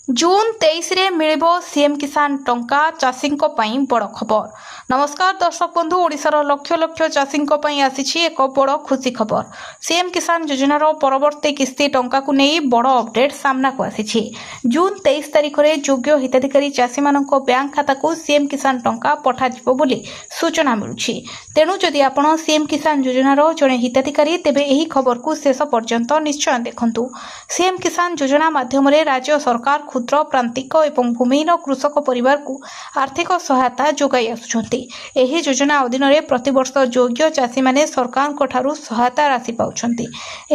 June 23ରେ ମିଳିବ CM କିଷାନ ଟଙ୍କା, ଚାଷୀଙ୍କ ପାଇଁ ବଡ଼ ଖବର। ନମସ୍କାର ଦର୍ଶକ ବନ୍ଧୁ, ଓଡ଼ିଶାର ଲକ୍ଷ ଲକ୍ଷ ଚାଷୀଙ୍କ ପାଇଁ ଆସିଛି ଏକ ବଡ଼ ଖୁସି ଖବର। ସିଏମ୍ କିଷାନ ଯୋଜନାର ପରବର୍ତ୍ତୀ କିସ୍ତି ଟଙ୍କାକୁ ନେଇ ବଡ଼ ଅପଡେଟ୍ ସାମ୍ନାକୁ ଆସିଛି। ଜୁନ୍ 23 ତାରିଖରେ ଯୋଗ୍ୟ ହିତାଧିକାରୀ ଚାଷୀମାନଙ୍କ ବ୍ୟାଙ୍କ ଖାତାକୁ ସିଏମ୍ କିଷାନ ଟଙ୍କା ପଠାଯିବ ବୋଲି ସୂଚନା ମିଳୁଛି। ତେଣୁ ଯଦି ଆପଣ ସିଏମ୍ କିଷାନ ଯୋଜନାର ଜଣେ ହିତାଧିକାରୀ, ତେବେ ଏହି ଖବରକୁ ଶେଷ ପର୍ଯ୍ୟନ୍ତ ନିଶ୍ଚୟ ଦେଖନ୍ତୁ। ସିଏମ୍ କିଷାନ ଯୋଜନା ମାଧ୍ୟମରେ ରାଜ୍ୟ ସରକାର କ୍ଷୁଦ୍ର, ପ୍ରାନ୍ତିକ ଏବଂ ଭୂମିହୀନ କୃଷକ ପରିବାରକୁ ଆର୍ଥିକ ସହାୟତା ଯୋଗାଇ ଆସୁଛନ୍ତି। ଏହି ଯୋଜନା ଅଧୀନରେ ପ୍ରତିବର୍ଷ ଯୋଗ୍ୟ ଚାଷୀମାନେ ସରକାରଙ୍କଠାରୁ ସହାୟତା ରାଶି ପାଉଛନ୍ତି।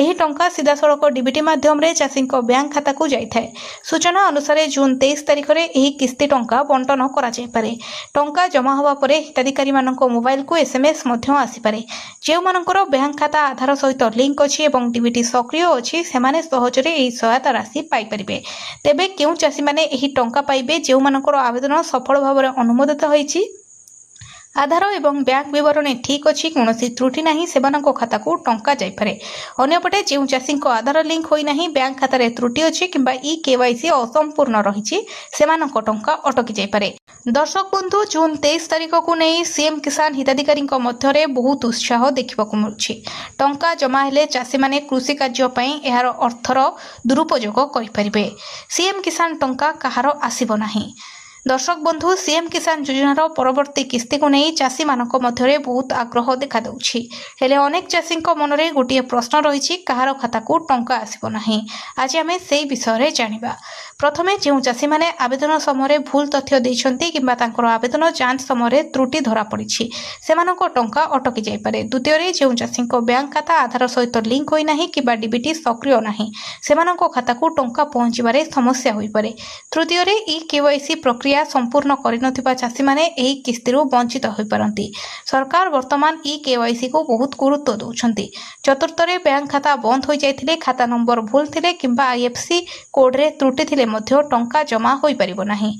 ଏହି ଟଙ୍କା ସିଧାସଳଖ ଡିବିଟି ମାଧ୍ୟମରେ ଚାଷୀଙ୍କ ବ୍ୟାଙ୍କ ଖାତାକୁ ଯାଇଥାଏ। ସୂଚନା ଅନୁସାରେ, ଜୁନ୍ 23 ତାରିଖରେ ଏହି କିସ୍ତି ଟଙ୍କା ବଣ୍ଟନ କରାଯାଇପାରେ। ଟଙ୍କା ଜମା ହେବା ପରେ ହିତାଧିକାରୀମାନଙ୍କ ମୋବାଇଲକୁ ଏସ୍ଏମ୍ଏସ୍ ମଧ୍ୟ ଆସିପାରେ। ଯେଉଁମାନଙ୍କର ବ୍ୟାଙ୍କ ଖାତା ଆଧାର ସହିତ ଲିଙ୍କ ଅଛି ଏବଂ ଡିବିଟି ସକ୍ରିୟ ଅଛି, ସେମାନେ ସହଜରେ ଏହି ସହାୟତା ରାଶି ପାଇପାରିବେ। ତେବେ କେଉଁ ଚାଷୀମାନେ ଏହି ଟଙ୍କା ପାଇବେ? ଯେଉଁମାନଙ୍କର ଆବେଦନ ସଫଳ ଭାବରେ ଅନୁମୋଦିତ ହୋଇଛି, ଆଧାର ଏବଂ ବ୍ୟାଙ୍କ ବିବରଣୀ ଠିକ୍ ଅଛି, କୌଣସି ତ୍ରୁଟି ନାହିଁ, ସେମାନଙ୍କ ଖାତାକୁ ଟଙ୍କା ଯାଇପାରେ। ଅନ୍ୟପଟେ ଯେଉଁ ଚାଷୀଙ୍କ ଆଧାର ଲିଙ୍କ ହୋଇନାହିଁ, ବ୍ୟାଙ୍କ ଖାତାରେ ତ୍ରୁଟି ଅଛି କିମ୍ବା ଇ କେୱାଇସି ଅସମ୍ପୂର୍ଣ୍ଣ ରହିଛି, ସେମାନଙ୍କ ଟଙ୍କା ଅଟକି ଯାଇପାରେ। ଦର୍ଶକ ବନ୍ଧୁ, ଜୁନ୍ 23 ତାରିଖକୁ ନେଇ ସିଏମ୍ କିଷାନ ହିତାଧିକାରୀଙ୍କ ମଧ୍ୟରେ ବହୁତ ଉତ୍ସାହ ଦେଖିବାକୁ ମିଳୁଛି। ଟଙ୍କା ଜମା ହେଲେ ଚାଷୀମାନେ କୃଷି କାର୍ଯ୍ୟ ପାଇଁ ଏହାର ଅର୍ଥର ଦୁରୁପଯୋଗ କରିପାରିବେ। ସିଏମ୍ କିଷାନ ଟଙ୍କା କାହାର ଆସିବ ନାହିଁ? ଦର୍ଶକ ବନ୍ଧୁ, ସିଏମ୍ କିଷାନ ଯୋଜନାର ପରବର୍ତ୍ତୀ କିସ୍ତିକୁ ନେଇ ଚାଷୀମାନଙ୍କ ମଧ୍ୟରେ ବହୁତ ଆଗ୍ରହ ଦେଖାଦେଉଛି। ହେଲେ ଅନେକ ଚାଷୀଙ୍କ ମନରେ ଗୋଟିଏ ପ୍ରଶ୍ନ ରହିଛି, କାହାର ଖାତାକୁ ଟଙ୍କା ଆସିବ ନାହିଁ? ଆଜି ଆମେ ସେଇ ବିଷୟରେ ଜାଣିବା। ପ୍ରଥମେ, ଯେଉଁ ଚାଷୀମାନେ ଆବେଦନ ସମୟରେ ଭୁଲ ତଥ୍ୟ ଦେଇଛନ୍ତି କିମ୍ବା ତାଙ୍କର ଆବେଦନ ଯାଞ୍ଚ ସମୟରେ ତ୍ରୁଟି ଧରାପଡ଼ିଛି, ସେମାନଙ୍କ ଟଙ୍କା ଅଟକି ଯାଇପାରେ। ଦ୍ୱିତୀୟରେ, ଯେଉଁ ଚାଷୀଙ୍କ ବ୍ୟାଙ୍କ ଖାତା ଆଧାର ସହିତ ଲିଙ୍କ ହୋଇନାହିଁ କିମ୍ବା ଡିବିଟି ସକ୍ରିୟ ନାହିଁ, ସେମାନଙ୍କ ଖାତାକୁ ଟଙ୍କା ପହଞ୍ଚିବାରେ ସମସ୍ୟା ହୋଇପାରେ। ତୃତୀୟରେ, ଇ କେୱାଇସି ପ୍ରକ୍ରିୟା ସମ୍ପୂର୍ଣ୍ଣ କରିନଥିବା ଚାଷୀମାନେ ଏହି କିସ୍ତିରୁ ବଞ୍ଚିତ ହୋଇପାରନ୍ତି। ସରକାର ବର୍ତ୍ତମାନ ଇ କେୱାଇସିକୁ ବହୁତ ଗୁରୁତ୍ୱ ଦେଉଛନ୍ତି। ଚତୁର୍ଥରେ, ବ୍ୟାଙ୍କ ଖାତା ବନ୍ଦ ହୋଇଯାଇଥିଲେ, ଖାତା ନମ୍ବର ଭୁଲ ଥିଲେ କିମ୍ବା ଆଇଏଫ୍ଏସ୍ସି କୋଡ୍ରେ ତ୍ରୁଟି ଥିଲେ ମଧ୍ୟ ଟଙ୍କା ଜମା ହୋଇପାରିବ ନାହିଁ।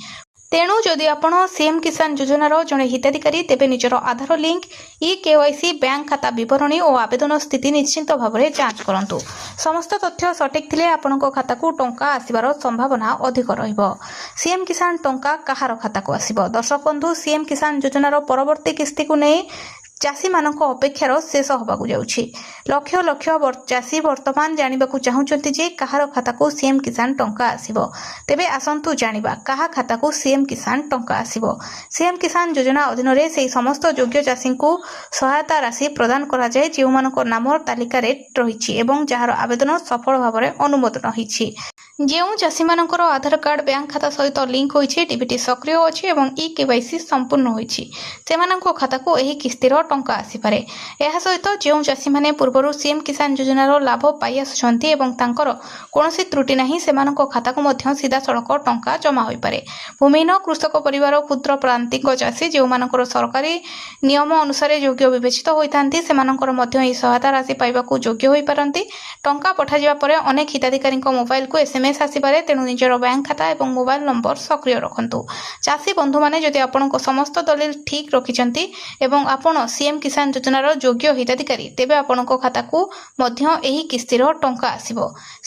ତେଣୁ ଯଦି ଆପଣ ସିଏମ୍ କିଷାନ ଯୋଜନାର ଜଣେ ହିତାଧିକାରୀ, ତେବେ ନିଜର ଆଧାର ଲିଙ୍କ, ଇ କେୱାଇସି, ବ୍ୟାଙ୍କ ଖାତା ବିବରଣୀ ଓ ଆବେଦନ ସ୍ଥିତି ନିଶ୍ଚିତ ଭାବରେ ଯାଞ୍ଚ କରନ୍ତୁ। ସମସ୍ତ ତଥ୍ୟ ସଠିକ୍ ଥିଲେ ଆପଣଙ୍କ ଖାତାକୁ ଟଙ୍କା ଆସିବାର ସମ୍ଭାବନା ଅଧିକ ରହିବ। ସିଏମ୍ କିଷାନ ଟଙ୍କା କାହାର ଖାତାକୁ ଆସିବ? ଦର୍ଶକ ବନ୍ଧୁ, ସିଏମ୍ କିଷାନ ଯୋଜନାର ପରବର୍ତ୍ତୀ କିସ୍ତିକୁ ନେଇ ଚାଷୀମାନଙ୍କ ଅପେକ୍ଷାର ଶେଷ ହେବାକୁ ଯାଉଛି। ଲକ୍ଷ ଲକ୍ଷ ଚାଷୀ ବର୍ତ୍ତମାନ ଜାଣିବାକୁ ଚାହୁଁଛନ୍ତି ଯେ କାହାର ଖାତାକୁ ସିଏମ୍ କିଷାନ ଟଙ୍କା ଆସିବ। ତେବେ ଆସନ୍ତୁ ଜାଣିବା କାହା ଖାତାକୁ ସିଏମ୍ କିଷାନ ଟଙ୍କା ଆସିବ। ସିଏମ୍ କିଷାନ ଯୋଜନା ଅଧୀନରେ ସେହି ସମସ୍ତ ଯୋଗ୍ୟ ଚାଷୀଙ୍କୁ ସହାୟତା ରାଶି ପ୍ରଦାନ କରାଯାଏ, ଯେଉଁମାନଙ୍କ ନାମ ତାଲିକାରେ ରହିଛି ଏବଂ ଯାହାର ଆବେଦନ ସଫଳ ଭାବରେ ଅନୁମୋଦନ ହୋଇଛି। ଯେଉଁ ଚାଷୀମାନଙ୍କର ଆଧାର କାର୍ଡ ବ୍ୟାଙ୍କ ଖାତା ସହିତ ଲିଙ୍କ ହୋଇଛି, ଡିବିଟି ସକ୍ରିୟ ଅଛି ଏବଂ ଇ କେୱାଇସି ସମ୍ପୂର୍ଣ୍ଣ ହୋଇଛି, ସେମାନଙ୍କ ଖାତାକୁ ଏହି କିସ୍ତିର ଟଙ୍କା ଆସିପାରେ। ଏହା ସହିତ ଯେଉଁ ଚାଷୀମାନେ ପୂର୍ବରୁ ସିଏମ୍ କିଷାନ ଯୋଜନାର ଲାଭ ପାଇ ଆସୁଛନ୍ତି ଏବଂ ତାଙ୍କର କୌଣସି ତ୍ରୁଟି ନାହିଁ, ସେମାନଙ୍କ ଖାତାକୁ ମଧ୍ୟ ସିଧାସଳଖ ଟଙ୍କା ଜମା ହୋଇପାରେ। ଭୂମିହୀନ କୃଷକ ପରିବାର, କ୍ଷୁଦ୍ର ପ୍ରାନ୍ତିକ ଚାଷୀ, ଯେଉଁମାନଙ୍କର ସରକାରୀ ନିୟମ ଅନୁସାରେ ଯୋଗ୍ୟ ବିବେଚିତ ହୋଇଥାନ୍ତି, ସେମାନଙ୍କର ମଧ୍ୟ ଏହି ସହାୟତା ରାଶି ପାଇବାକୁ ଯୋଗ୍ୟ ହୋଇପାରନ୍ତି। ଟଙ୍କା ପଠାଯିବା ପରେ ଅନେକ ହିତାଧିକାରୀଙ୍କ ମୋବାଇଲକୁ ଏସ୍ଏମ୍ଏସ୍ ଆସିପାରେ। ତେଣୁ ନିଜର ବ୍ୟାଙ୍କ ଖାତା ଏବଂ ମୋବାଇଲ ନମ୍ବର ସକ୍ରିୟ ରଖନ୍ତୁ। ଚାଷୀ ବନ୍ଧୁମାନେ, ଯଦି ଆପଣଙ୍କ ସମସ୍ତ ଦଲିଲ ଠିକ୍ ରଖିଛନ୍ତି ଏବଂ ଆପଣ ସିଏମ୍ କିଷାନ ଯୋଜନାର ଯୋଗ୍ୟ ହିତାଧିକାରୀ, ତେବେ ଆପଣଙ୍କ ଖାତାକୁ ମଧ୍ୟ ଏହି କିସ୍ତିର ଟଙ୍କା ଆସିବ।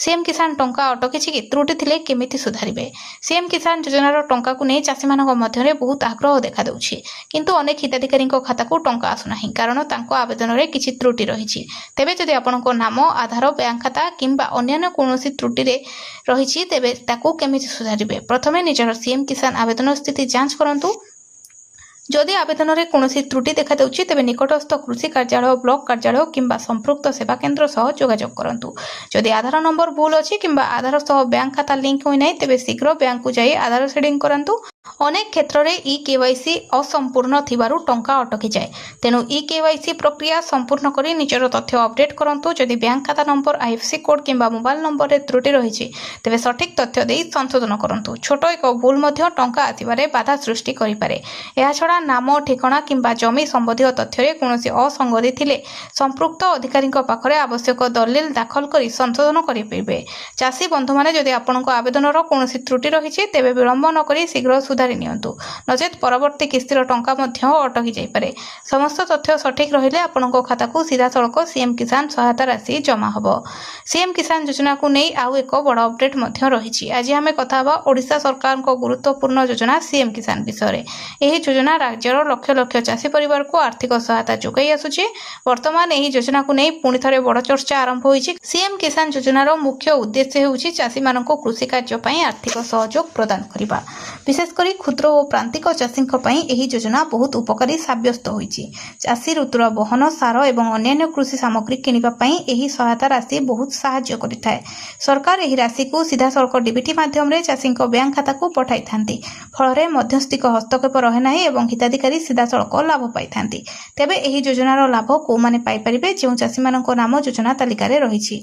ସିଏମ୍ କିଷାନ ଟଙ୍କା ଅଟକିଛି କି? ତ୍ରୁଟି ଥିଲେ କେମିତି ସୁଧାରିବେ? ସିଏମ୍ କିଷାନ ଯୋଜନାର ଟଙ୍କାକୁ ନେଇ ଚାଷୀମାନଙ୍କ ମଧ୍ୟରେ ବହୁତ ଆଗ୍ରହ ଦେଖାଦେଉଛି। କିନ୍ତୁ ଅନେକ ହିତାଧିକାରୀଙ୍କ ଖାତାକୁ ଟଙ୍କା ଆସୁନାହିଁ, କାରଣ ତାଙ୍କ ଆବେଦନରେ କିଛି ତ୍ରୁଟି ରହିଛି। ତେବେ ଯଦି ଆପଣଙ୍କ ନାମ, ଆଧାର, ବ୍ୟାଙ୍କ ଖାତା କିମ୍ବା ଅନ୍ୟାନ୍ୟ କୌଣସି ତ୍ରୁଟିରେ ରହିଛି, ତେବେ ତାକୁ କେମିତି ସୁଧାରିବେ? ପ୍ରଥମେ ନିଜର ସିଏମ୍ କିଷାନ ଆବେଦନ ସ୍ଥିତି ଯାଞ୍ଚ କରନ୍ତୁ। ଯଦି ଆବେଦନରେ କୌଣସି ତ୍ରୁଟି ଦେଖାଦେଉଛି, ତେବେ ନିକଟସ୍ଥ କୃଷି କାର୍ଯ୍ୟାଳୟ, ବ୍ଲକ କାର୍ଯ୍ୟାଳୟ କିମ୍ବା ସମ୍ପୃକ୍ତ ସେବା କେନ୍ଦ୍ର ସହ ଯୋଗାଯୋଗ କରନ୍ତୁ। ଯଦି ଆଧାର ନମ୍ବର ଭୁଲ ଅଛି କିମ୍ବା ଆଧାର ସହ ବ୍ୟାଙ୍କ ଖାତା ଲିଙ୍କ ହୋଇନାହିଁ, ତେବେ ଶୀଘ୍ର ବ୍ୟାଙ୍କକୁ ଯାଇ ଆଧାର ସିଡିଂ କରାନ୍ତୁ। ଅନେକ କ୍ଷେତ୍ରରେ ଇ କେୱାଇସି ଅସମ୍ପୂର୍ଣ୍ଣ ଥିବାରୁ ଟଙ୍କା ଅଟକିଯାଏ। ତେଣୁ ଇ କେୱାଇସି ପ୍ରକ୍ରିୟା ସମ୍ପୂର୍ଣ୍ଣ କରି ନିଜର ତଥ୍ୟ ଅପଡେଟ୍ କରନ୍ତୁ। ଯଦି ବ୍ୟାଙ୍କ ଖାତା ନମ୍ବର, ଆଇଏଫ୍ଏସ୍ସି କୋଡ୍ କିମ୍ବା ମୋବାଇଲ ନମ୍ବରରେ ତ୍ରୁଟି ରହିଛି, ତେବେ ସଠିକ୍ ତଥ୍ୟ ଦେଇ ସଂଶୋଧନ କରନ୍ତୁ। ଛୋଟ ଏକ ଭୁଲ ମଧ୍ୟ ଟଙ୍କା ଆସିବାରେ ବାଧା ସୃଷ୍ଟି କରିପାରେ। ଏହାଛଡ଼ା ନାମ, ଠିକଣା କିମ୍ବା ଜମି ସମ୍ବନ୍ଧୀୟ ତଥ୍ୟରେ କୌଣସି ଅସଙ୍ଗତି ଥିଲେ ସମ୍ପୃକ୍ତ ଅଧିକାରୀଙ୍କ ପାଖରେ ଆବଶ୍ୟକ ଦଲିଲ ଦାଖଲ କରି ସଂଶୋଧନ କରିପାରିବେ। ଚାଷୀ ବନ୍ଧୁମାନେ, ଯଦି ଆପଣଙ୍କ ଆବେଦନର କୌଣସି ତ୍ରୁଟି ରହିଛି, ତେବେ ବିଳମ୍ବ ନକରି ଶୀଘ୍ର ସୁଧାରି ନିଅନ୍ତୁ, ନଚେତ୍ ପରବର୍ତ୍ତୀ କିସ୍ତିର ଟଙ୍କା ମଧ୍ୟ ଅଟକି ଯାଇପାରେ। ସମସ୍ତ ତଥ୍ୟ ସଠିକ୍ ରହିଲେ ଆପଣଙ୍କ ଖାତାକୁ ସିଧାସଳଖ ସିଏମ୍ କିଷାନ ସହାୟତା ରାଶି ଜମା ହେବ। ସିଏମ୍ କିଷାନ ଯୋଜନାକୁ ନେଇ ଆଉ ଏକ ବଡ଼ ଅପଡେଟ୍ ମଧ୍ୟ ରହିଛି। ଆଜି ଆମେ କଥା ହେବା ଓଡ଼ିଶା ସରକାରଙ୍କ ଗୁରୁତ୍ୱପୂର୍ଣ୍ଣ ଯୋଜନା ସିଏମ୍ କିଷାନ ବିଷୟରେ। ଏହି ଯୋଜନା ରାଜ୍ୟର ଲକ୍ଷ ଲକ୍ଷ ଚାଷୀ ପରିବାରକୁ ଆର୍ଥିକ ସହାୟତା ଯୋଗାଇ ଆସୁଛି। ବର୍ତ୍ତମାନ ଏହି ଯୋଜନାକୁ ନେଇ ପୁଣି ଥରେ ବଡ଼ ଚର୍ଚ୍ଚା ଆରମ୍ଭ ହୋଇଛି। ସିଏମ୍ କିଷାନ ଯୋଜନାର ମୁଖ୍ୟ ଉଦ୍ଦେଶ୍ୟ ହେଉଛି ଚାଷୀମାନଙ୍କୁ କୃଷି କାର୍ଯ୍ୟ ପାଇଁ ଆର୍ଥିକ ସହଯୋଗ ପ୍ରଦାନ କରିବା। ବିଶେଷ କରି କ୍ଷୁଦ୍ର ଓ ପ୍ରାନ୍ତିକ ଚାଷୀଙ୍କ ପାଇଁ ଏହି ଯୋଜନା ବହୁତ ଉପକାରୀ ସାବ୍ୟସ୍ତ ହୋଇଛି। ଚାଷୀ ଋତୁର ବିହନ, ସାର ଏବଂ ଅନ୍ୟାନ୍ୟ କୃଷି ସାମଗ୍ରୀ କିଣିବା ପାଇଁ ଏହି ସହାୟତା ରାଶି ବହୁତ ସାହାଯ୍ୟ କରିଥାଏ। ସରକାର ଏହି ରାଶିକୁ ସିଧାସଳଖ ଡିବିଟି ମାଧ୍ୟମରେ ଚାଷୀଙ୍କ ବ୍ୟାଙ୍କ ଖାତାକୁ ପଠାଇଥାନ୍ତି। ଫଳରେ ମଧ୍ୟସ୍ଥିଙ୍କ ହସ୍ତକ୍ଷେପ ରହେ ନାହିଁ ଏବଂ ହିତାଧିକାରୀ ସିଧାସଳଖ ଲାଭ ପାଇଥାନ୍ତି। ତେବେ ଏହି ଯୋଜନାର ଲାଭ କେଉଁମାନେ ପାଇପାରିବେ? ଯେଉଁ ଚାଷୀମାନଙ୍କ ନାମ ଯୋଜନା ତାଲିକାରେ ରହିଛି,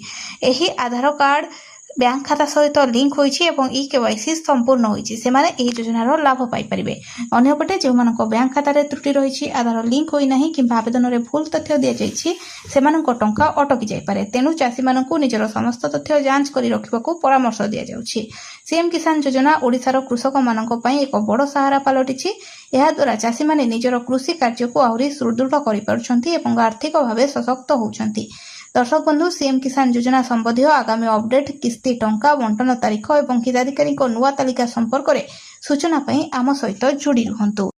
ଏହି ଆଧାର କାର୍ଡ ବ୍ୟାଙ୍କ ଖାତା ସହିତ ଲିଙ୍କ ହୋଇଛି ଏବଂ ଇ କେୱାଇସି ସମ୍ପୂର୍ଣ୍ଣ ହୋଇଛି, ସେମାନେ ଏହି ଯୋଜନାର ଲାଭ ପାଇପାରିବେ। ଅନ୍ୟପଟେ ଯେଉଁମାନଙ୍କ ବ୍ୟାଙ୍କ ଖାତାରେ ତ୍ରୁଟି ରହିଛି, ଆଧାର ଲିଙ୍କ ହୋଇନାହିଁ କିମ୍ବା ଆବେଦନରେ ଭୁଲ ତଥ୍ୟ ଦିଆଯାଇଛି, ସେମାନଙ୍କ ଟଙ୍କା ଅଟକି ଯାଇପାରେ। ତେଣୁ ଚାଷୀମାନଙ୍କୁ ନିଜର ସମସ୍ତ ତଥ୍ୟ ଯାଞ୍ଚ କରି ରଖିବାକୁ ପରାମର୍ଶ ଦିଆଯାଉଛି। ସିଏମ୍ କିଷାନ ଯୋଜନା ଓଡ଼ିଶାର କୃଷକମାନଙ୍କ ପାଇଁ ଏକ ବଡ଼ ସାହାରା ପାଲଟିଛି। ଏହାଦ୍ୱାରା ଚାଷୀମାନେ ନିଜର କୃଷି କାର୍ଯ୍ୟକୁ ଆହୁରି ସୁଦୃଢ଼ କରିପାରୁଛନ୍ତି ଏବଂ ଆର୍ଥିକ ଭାବେ ସଶକ୍ତ ହେଉଛନ୍ତି। ଦର୍ଶକ ବନ୍ଧୁ, ସିଏମ୍ କିଷାନ ଯୋଜନା ସମ୍ବନ୍ଧୀୟ ଆଗାମୀ ଅପଡେଟ୍, କିସ୍ତି ଟଙ୍କା ବଣ୍ଟନ ତାରିଖ ଏବଂ ହିତାଧିକାରୀଙ୍କ ନୂଆ ତାଲିକା ସମ୍ପର୍କରେ ସୂଚନା ପାଇଁ ଆମ ସହିତ ଯୋଡ଼ି ରୁହନ୍ତୁ।